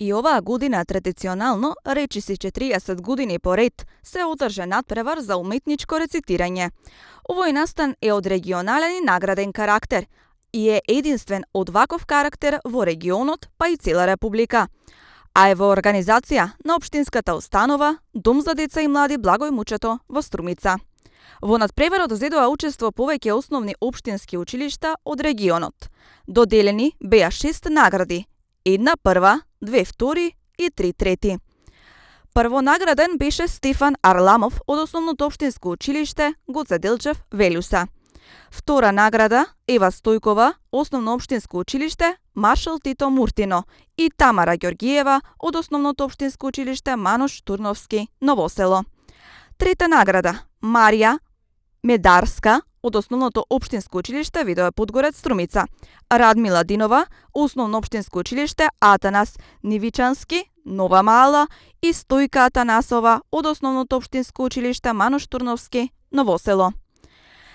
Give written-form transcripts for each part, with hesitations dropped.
И оваа година традиционално, речиси 40 години поред, се одржа надпревар за уметничко рецитирање. Овој настан е од регионален и награден карактер и е единствен од ваков карактер во регионот, па и цела република. А е во организација на општинската установа Дом за деца и млади Благој Мучето во Струмица. Во надпреварот зедоа учество повеќе основни општински училишта од регионот. Доделени беа 6 награди. 1 прва, 2 втори и 3 трети. Прво награден беше Стефан Арламов од основното општинско училиште Гоце Делчев, Велјуса. Втора награда Ева Стојкова, основно општинско училиште Маршал Тито Муртино и Тамара Ѓоргиева од основното општинско училиште Манош Турновски, Новосело. Трета награда Марија Медарска од основното општинско училиште Видое Подгорец, Струмица. Радмила Динова, основно општинско училиште Атанас Нивичански, Нова Мала и Стојка Атанасова од основното општинско училиште Манош Турновски, Новосело.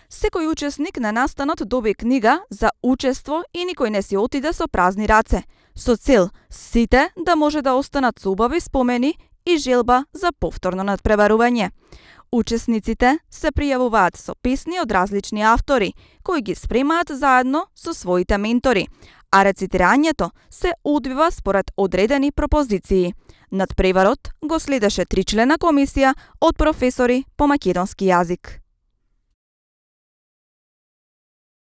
Секој учесник на настанот доби книга за учество и никој не си отиде со празни раце, со цел сите да може да останат со убави спомени и желба за повторно надпреварување. Учесниците се пријавуваат со песни од различни автори, кои ги спремаат заедно со своите ментори, а рецитирањето се одвива според одредени пропозиции. Надпреварот го следеше 3-члена комисија од професори по македонски јазик.